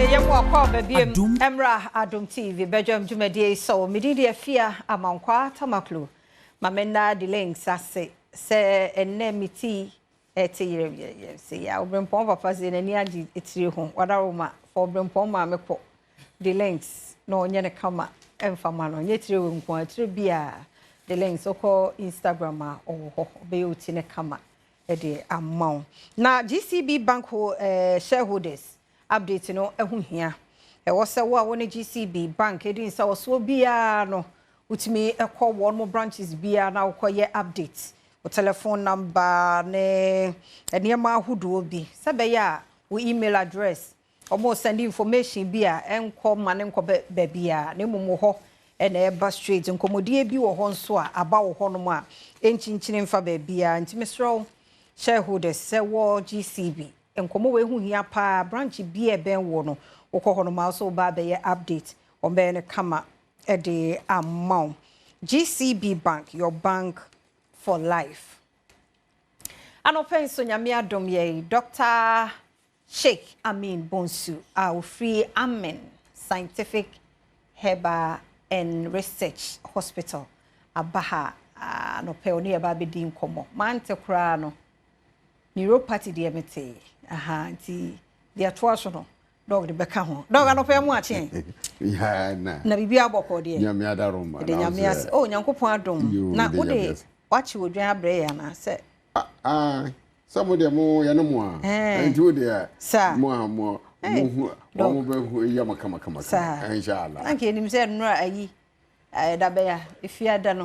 Meyɛ mu akɔ babiem mmra Adom TV badwam dwumadie yi so. Me din de Afia Amankwaa Tamaklo. Ma menna de links ase sɛ ɛnnɛ me ti ɛte yerɛyerɛ sɛ yɛ obrempɔn papa sɛ n'ani agye etire ho. Wadaroma fa obrempɔn maame kɔ de links na ɔnyɛ ne kama ɛmfa ma no. Nyɛ tire wɔ nko a, tire bia de links wokɔ Instagram a ɔwɔ hɔ, ɔbɛyɛ wo ti ne kama ɛde ama wo. Na GCB Bank shareholders update no ɛho hia. Ɛwɔ sɛ wo a wo ne GCB Bank ɛdi nsa wɔ soɔ biara no, wotumi ɛkɔ wɔn mo branches biara na wokɔyɛ update. Wo telephone number ne nneɛma ahodoɔ bi. Sɛ bɛyɛ a wo email address, ɔmo send information bi a ɛnkɔ ma ne nkɔ baabi a na mmom wɔ hɔ ɛna ɛba straight. Nkɔmmɔdie bi wɔ hɔ nso a aba wɔ hɔnom a ɛnkyinkyini mfa baabi a. Nti mesrɛ wo, shareholders sɛ wɔ GCB, nkɔmmɔ wɔ ehu hia paa. Branch bi a ɛbɛn wɔ no, wokɔ hɔnom a nso woba abɛyɛ update, wɔn bɛyɛ no kama ɛde ama wo. GCB Bank, your bank for life. Anɔpɛ nso Nyame adom yɛ Dr. Sheikh Amin Bonsu a ofiri Amen Scientific Herbal and Research Hospital aba ha anɔpɛ. Ɔne yɛba abɛdi nkɔmmɔ. Mante koraa no, neuropathy deɛ mete aha, nti deɛ ɛtoa so no, Doc de bɛka ho. Doc, anɔpɛ mu akye. Ya na. Na biribi abɔkɔ deɛ? Nyame adaroma. Ɛde Nyame ase. Oh, Nyankopɔn adom. Yo, na mede wode Nyame ase. wakye odwan abrɛ yɛ anaa sɛ? Ah, ah, sɛ mo deɛ mo yɛ no mo a. Nti wo deɛ Saa. mo a mo mo hu Doc. wɔn mo bɛ hu yɛ mo kama kama Saa. kama. Inshallah. Na nka yɛnim sɛ nnora ayi ɛda bɛyɛ a ɛfie ada no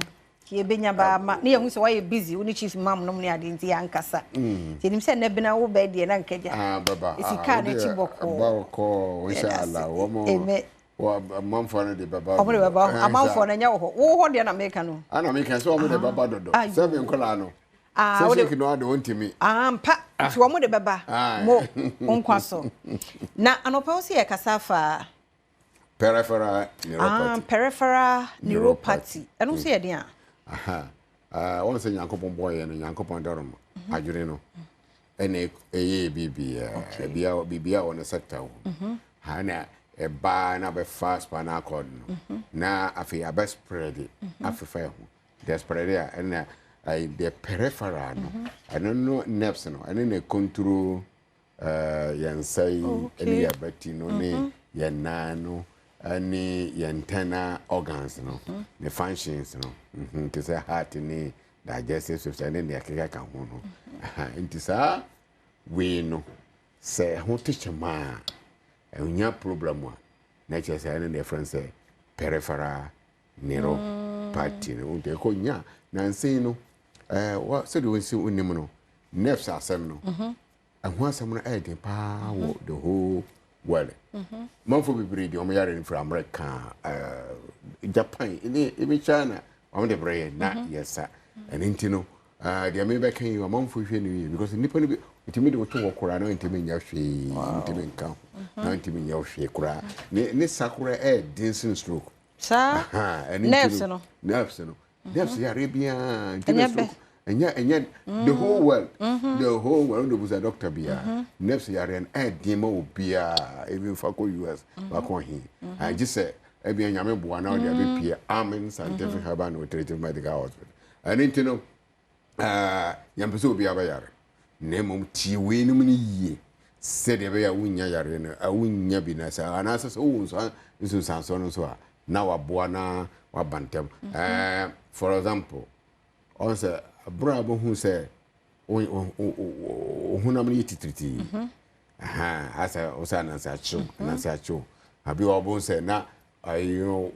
yɛbɛnya baa ma ne yɛhu sɛ woayɛ busy, wo ne chief mam nom ne adeɛ, nti yɛankasa. Nti yɛnim sɛ nnɛ bena wo bɛɛ deɛ na nkagya Ah, baba. ɛsi kaa no akyi bɔkɔɔ. Bɔkɔɔ, inshallah. Wɔn mo Amen. wɔ amanfoɔ no de bɛba. Ɔmo de bɛba. Amanfoɔ no ɛnyɛ wɔ hɔ, wo hɔ deɛ na meka no. Ana mi kan sɛ wɔn de bɛba dodo. Ayo. Sɛ mi nkɔla no. Ah, Sɛ wode sheik no ade wɔntumi. Ah, mpa nti wɔn de bɛba. Ah. Mo wo nkwa so na anɔpa wo sɛ yɛkasa fa Peripheral neuropathy. Peripheral neuropathy, ɛno nso yɛ den a? Aha. Ah, wɔn sɛ Nyankopɔn bɔɔ yɛn no, Nyankopɔn dɔrɔm adwene no ɛna ɛyɛ biribiara biribiara biribiara wɔ ne sector ho ha na ɛbaa na bɛfa spinal cord no na afei abɛ spread afefa ɛho deɛ spread a ɛna ɛyɛ the peripheral no, ɛno no nerves no ɛne na control yɛn nsa yi ɛne yɛn abati no ne yɛn nan no ɛne yɛn internal organs no ne functions no, te sɛ heart ne digestive system ne nea ɛkeka ka ho no. Aha, nti saa wei no sɛ ɛho te kyɛma a ɛnya problem a, na kyerɛ sɛ ɛne na yɛfrɛ no sɛ peripheral neuropathy no. Nti ɛkɔ nya nansen no sɛdeɛ wɔnsi wonim no, nerves asɛm no, ɛho asɛm no ɛyɛ den paa wɔ the whole world. Manfo bebree deɛ wɔn yare no firi America, Japan ne ebi China, wɔn de brɛ yɛn na yɛsa. Ɛno nti no deɛ mebɛka yi, amanfo hwɛ no yie because nipa no bi ntumi de woto hɔ koraa na ntumi nyɛ hwee, ntumi nka ho na ntumi nyɛ hwee koraa. Ne sa koraa ɛyɛ den sen stroke. Saa. Aha, ɛno nti Nerves no. Nerves no, nerves yare biara nti Ɛnyɛ na bɛ. stroke ɛnyɛ the whole world, the whole world de busa doctor biara, nerves yare no ɛyɛ den ma obiara, even fa kɔ US, fa kɔ he, agye sɛ ebia Nyame boa na ɔde abɛpie Amen Scientific Herbal and Alternative Medical Hospital. Ɛno nti no yɛmpɛ sɛ obiara bɛyare, na mmom tie weinom no yie sɛdeɛ ɛbɛyɛ a wonnya yareɛ no a wonnya bi, na sɛ anaasɛ sɛ wowɔ nsunsuansoɔ no nso a na waboa na waba ntɛm. For example, ɔn sɛ berɛ a wobɛhu sɛ wo honam no yɛ titiritii. Aha, asɛ wo sɛ ananse akyew, ananse akyew abi wɔ ɔbo sɛ na ayi no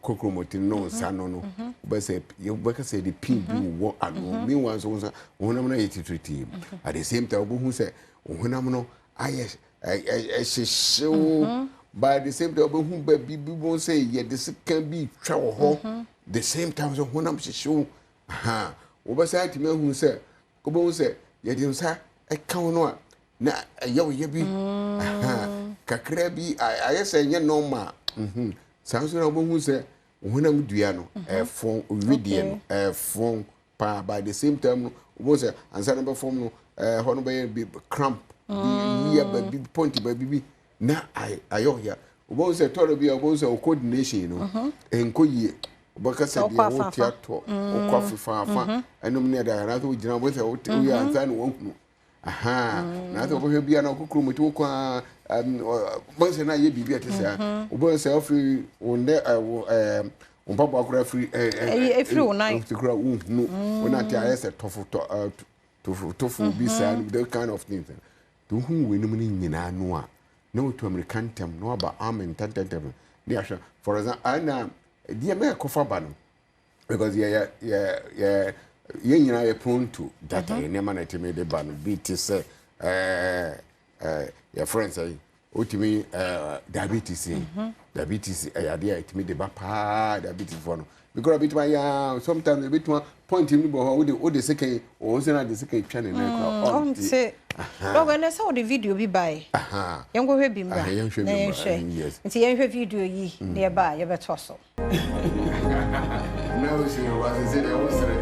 kokromoti no nsa no wobɛsɛ wobɛka sɛ yɛde pin bi wɔ ano. Meanwhile nso wo nsa wo honam no ayɛ titiritii. At the same time wobɛhu sɛ wo honam no ayɛ ɛhyehyew. By the same time wobɛhu baabi bi bo sɛ yɛde sika bi twa wɔ hɔ. The same time sɛ honam hyehyew aha, wobɛsan atumi ahu sɛ wobɛhu sɛ yɛde nsa ɛka wo no a na ɛyɛ wo yɛ bi. Aha, kakra bi ayɛ sɛ ɛnyɛ normal. Saa nso na wobɛhu sɛ wo honam dua no ɛfɔn, wedeɛ no ɛfɔn paa. By the same time no wobɛhu sɛ ansa no bɛfɔm no, hɔ no bɛyɛ bi cramp bi yi aba bi point baabi bi. na ayɛ ɔya. Wobɛhu sɛ tɔrɔ bi a wobɛhu sɛ wo coordination no ɛnkɔ yie. Wobɛka sɛ deɛ wote atɔ, wokɔ afefaafa ɛnom ne ɛda, anaasɛ wogyina wobɛhu sɛ wote woyɛ ansa na woahunu. Aha, na sɛ wobɛhwɛ bia na wokokoro mu ti wokɔ a, wobɛhu sɛ na ayɛ biribi a ɛte saa. Wobɛhu sɛ afei wo nnɛ wo wo mpaboa koraa firi ɛfiri wo nan koraa wohunu, wonante ayɛ sɛ tɔfo tɔ tofo tofo bi saa no, that kind of thing. Nti wohu weinom no nyinaa no a, na wotu amirika ntɛm na waba ame ntɛntɛntɛm ne ahwɛ. For example, ɛna deɛ mɛkɔfa ba no, because yɛ yɛ yɛ yɛn nyinaa yɛ prone to data, yɛ nneɛma na ɛtumi de ba no bi te sɛ ɛɛ ɛɛ yɛfrɛ nsɛ wotumi diabetes yi. Diabetes ɛyɛ adeɛ a ɛtumi de ba paa. Diabetes foɔ no, because ebitumi ayɛ sometimes ebitumi point bi bɔ hɔ, wode sekan wɔn sɛ na de sekan twa ne nan koraa. Ɔnte. Dɔgɔ, ɛnɛ sɛ wode video bi bae, yɛnkɔhwɛ bi mbra. Yɛnhwɛ na bi mbra. Yɛnhwɛ. Nti yɛnhwɛ video yi na yɛba a yɛbɛtoa so. Na o si wa sɛ deɛ wosere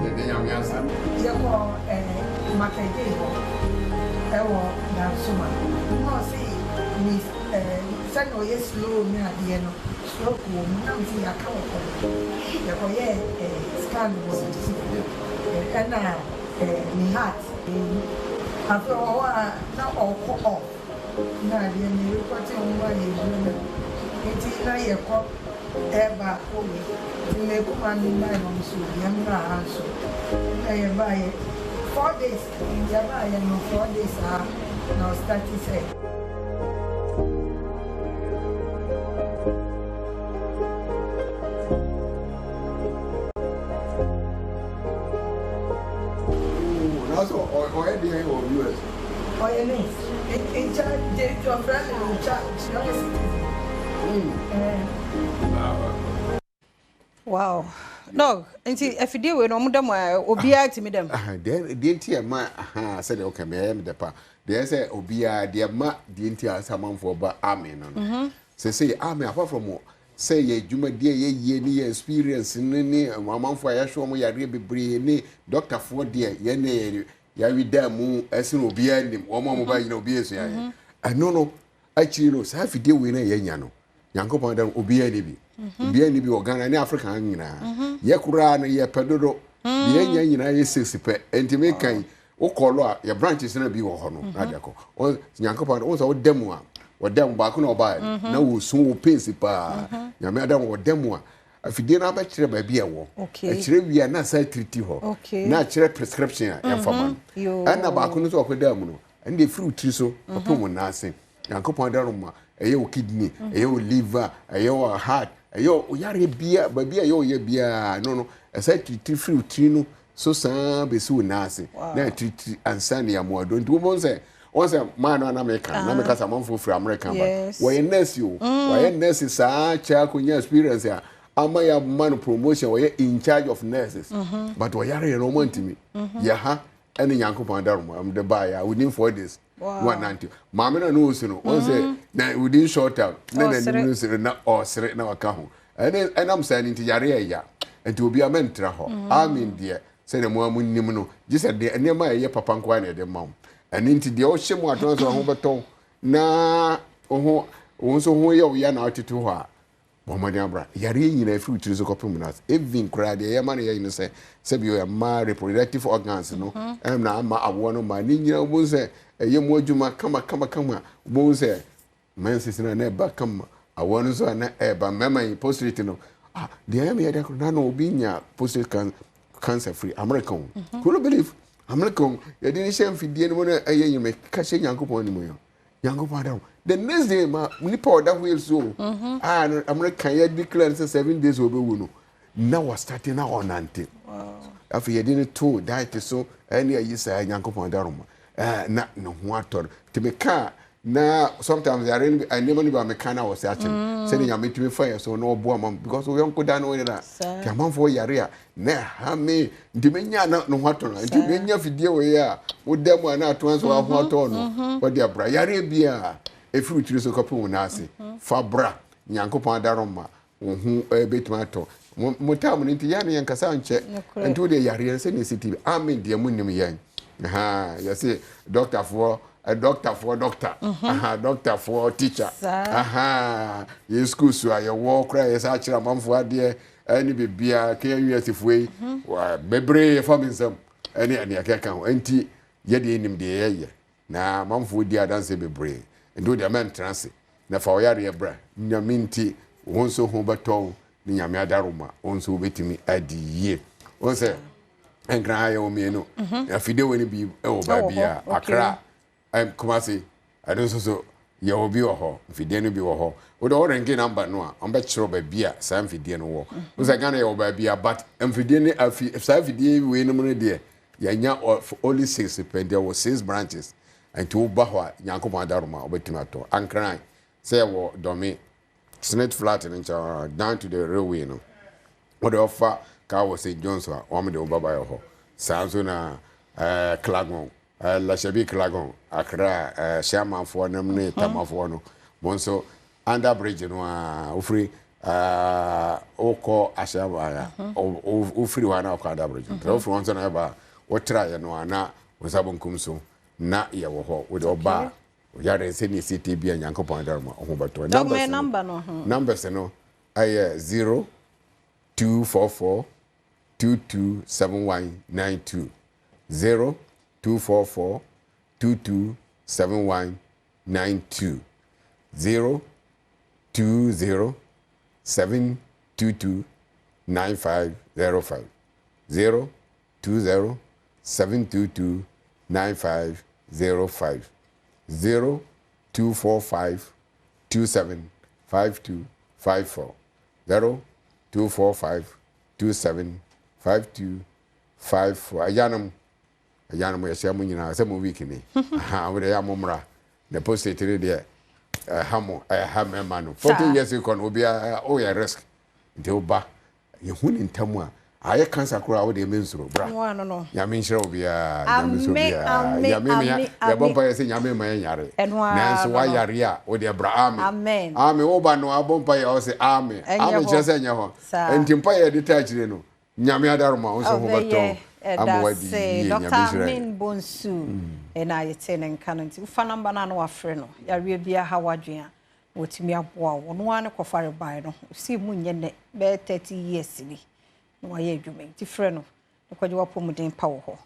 yɛde Nyame ase. Yɛkɔ Makɛgye hɔ ɛwɔ Dansoma na ɔse ne sɛnea ɔyɛ slow ne adeɛ no, stroke wɔ mu. Na mese yɛaka wɔ kɔ yɛkɔyɛ scan wɔ ne ti ɛna ne heart afei ɔwɔ hɔ a na ɔkɔ off na adeɛ no yɛrekɔte ho a yɛduru no nti na yɛkɔ ɛba akɔwe. Nti mekoma no mmaa no nso yɛmmra ha nso na yɛbaayɛ 4 days. Yɛbaayɛ no 4 days a na ɔstart sɛ Nanso ɔyɛ deɛ wɔ US. Ɔyɛ nurse in charge de ɔfrɛ me in charge na ɔyɛ citizen. Wow, dog, nti afidie wei no ɔmo da mu a obiara tumi da mu? Deɛ nti ɛma sɛdeɛ woka me ɛyɛ me dɛ pa deɛ sɛ obiara deɛ ma deɛ nti a sɛ amanfoɔ ba ame no sɛ ame, apart from sɛ yɛ adwumadeɛ yɛyie ne yɛ experience ne amanfoɔ a yɛahwɛ wɔn yareɛ bebree ne dɔktafoɔ deɛ, yɛn ne yɛ yɛawe da mu ɛsene obiara nim wɔn a wɔba nyina obiara esua yɛ. Ɛno no akyiri no, saa afidie wei no a yɛanya no, Nyankopɔn da no, obiara ni bi, obiara ni bi wɔ Ghana ne Africa nyinaa. Yɛ koraa no yɛpɛ dodo. Deɛ yɛnya nyinaa yɛ six pɛ. Nti meka yi, wokɔ lɔ a yɛ branches no bi wɔ hɔ no na de akɔ. Nyankopɔn da, wo sɛ woda mu a, wɔda mu baako na ɔbaeɛ no na wɔsu wo pains paa. Nyame ada mu, wɔda mu a afidie no abɛkyerɛ baabi a ɛwɔ. Ɛkyerɛ wie a na asa atiriti hɔ na akyerɛ prescription a yɛmfa ma no. Ɛna baako no nso ɔkɔda mu no, ɛno deɛ ɛfiri wo tiri so kɔpem wo nan ase. Nyankopɔn da no ma ɛyɛ wo kidney, ɛyɛ wo liver, ɛyɛ wo heart, ɛyɛ wo yareɛ bia baabi a ɛyɛ wo yɛ biara no ɛsɛ tiritiri firi wo tiri no so saa bɛsi wo nan ase na atiritiri ansa ne amoado. Nti wobɛhu sɛ wɔn sɛ maa no a na meka na meka sɛ amanfoɔ firi Amerika ba. Wɔyɛ nurse o, wɔyɛ nurse saa kyɛ akɔnya experience a ama yɛ ama no promotion, wɔyɛ in charge of nurses, but wɔyare yɛ no wɔn antumi yɛ ha. Ɛne Nyankopɔn adarom de baeɛ a within 4 days na wanante. Maame no a na ɔsu no, wɔn sɛ na within short time na n'anim no sere na ɔsere na waka ho. Ɛne ɛnam saa no nti yare ɛya nti obi a mɛntra hɔ. Amen. Deɛ sɛdeɛ mo a mo nim no, gye sɛ deɛ nneɛma a ɛyɛ papa nko ara na ɛde ma wo. Ɛne nti deɛ ɔhyɛ mu atɔn sɛ ɔho bɛtɔn na wo ho nso ho yɛ wo ya na ɔtete hɔ a, bɔ mmɔden abra. Yareɛ nyinaa ɛfiri wo tiri so kɔpem no ase, even koraa deɛ ɛyɛ ma no yɛ no sɛ sɛbi ɔyɛ mmaa reproductive organs no ɛna ama awoɔ no ma ne nyinaa. Wobɛhu sɛ ɛyɛ mu adwuma kama kama kama. Wobɛhu sɛ menses no a na ɛba kama, awoɔ no nso a na ɛba. Mmarima yi prostate no, ah, deɛ ɛyɛ meyɛ dɛ koraa na obi nya prostate cancer firi America o. Could you believe? America o, yɛde ne hyɛ mfidie no mu no ɛyɛ nyame ka hyɛ Nyankopɔn anim yɛ Nyankopɔn adam. The next day ma nipa a ɔda hɔ so a no America yɛ declare sɛ 7 days ɔbɛwu no na wɔstart na ɔnante. Afei yɛde no to diet so ɛne ayi saa. Nyankopɔn adarom na ne ho atɔ no. Nti meka na sometimes yare no nneɛma no bi a meka na wɔsɛ akyɛ no sɛde Nyame tumi fa yɛ so na ɔboa ma because woyɔnko da no yera. Nti amanfoɔ yare a na ɛha me nti menya na ne ho atɔ no. Nti menya fidie wɔ yi a woda mu a na ato nso aho atɔ no, wɔde abra. Yareɛ bi a ɛfiri wo tiri so kɔpem wo nan ase, fa bra. Nyankopɔn adarom ma wo ho bɛtumi atɔ mo tam no. Nti yɛ ne yɛnkasa nkyɛ. Nti wodeɛ yareɛ sɛdeɛ ɛsi ti amen deɛ monim yɛn ha yɛse dɔktafoɔ. Dɔktafoɔ dɔkta, aha, dɔktafoɔ teacher, aha, yɛ school so a yɛwɔ koraa yɛsɛ akyerɛ amanfoɔ adeɛ ɛne biribiara KNUST foɔ yi bebree yɛfa me nsam ɛne ɛne ɛkeka ho. Nti yɛdeɛ nim deɛ yɛyɛ na amanfoɔ di adanseɛ bebree. Nti wodeɛ mɛntena ase na fa ɔyareɛ bra. Nyame nti wo nso ho bɛtɔ wo ne Nyame adaroma wo nso wobɛtumi adi yie. Wo sɛ Nkran ha yɛwɔ mmienu. Afidie wɔ no bi wɔ baabi a Accra, Kumasi, ɛno nso so yɛwɔ bi wɔ hɔ. Mfidie no bi wɔ hɔ. Wode ɔrenke number no a, wɔbɛkyerɛ baabi a saa mfidie no wɔ. Wo sɛ Ghana yɛwɔ baabi a, but mfidie no afi saa mfidie wei no mu no deɛ yɛnya only six pɛ, nti ɛwɔ six branches. Nti woba hɔ a, Nyankopɔn adaroma wobɛtumi atɔ. Ankran sɛ yɛwɔ Dɔme Senate flat no nkyɛn down to the railway no, wode ɔfa kaa wɔ St John's a, wɔn de wo baba yɛ hɔ. Saa nso na Klagon, Lashabi Klagon, Accra, Hyiamanfoɔ nom ne Tamafoɔ no, mo nso under bridge no a wofiri wokɔ Ahyiaman a, wofiri hɔ a na wokɔ under bridge no. Wofiri hɔ nso na ɛba a, wotra yɛ no a na wo nsa bonkum so na yɛwɔ hɔ. Wode ɔba a, yare sɛnea ɛsi te bi a Nyankopɔn adaroma ho bɛtɔ. Numbers no ɛyɛ 0244 227192, 0244 227192, 020 722 9505, 020 722 9505, 0245 275254, 0245 275254. Agyanom, agyanom, yɛhyia mo nyinaa sɛ mo week ni wode yɛ mo mmra na prostate no deɛ ɛha mo, ɛha mmarima no 40 years kɔ no, obiara woyɛ risk. Nti woba yɛhu ne ntam a ayɛ cancer koraa, wode mensuro bra. Nyame nhyira wo biara, Nyame nhyira biara. Nyame yɛbɔ mpa yɛ sɛ Nyame ma yɛnyare, nanso woayare a wode bra. Amen, amen. Woba no abɔ mpa yɛ ɔsɛ amen, amen kyerɛ sɛ nyɛ hɔ. Nti mpa yɛ de ta akyire no, Nyame adaroma wo nso ho bɛtɔ ama wadi yie. Nyame nhyira. Dr. Bonsu ɛna yɛte ne nka no. Nti wofa number no a na wafrɛ no, yareɛ biara ha wadwen a, wɔtumi aboa wo. Ɔno ara ne kɔfare bae no osi mu nyɛ nnɛ, bɛyɛ 30 years ni na wayɛ adwuma. Nti frɛ no na kɔgye wapɔmuden pa wɔ hɔ.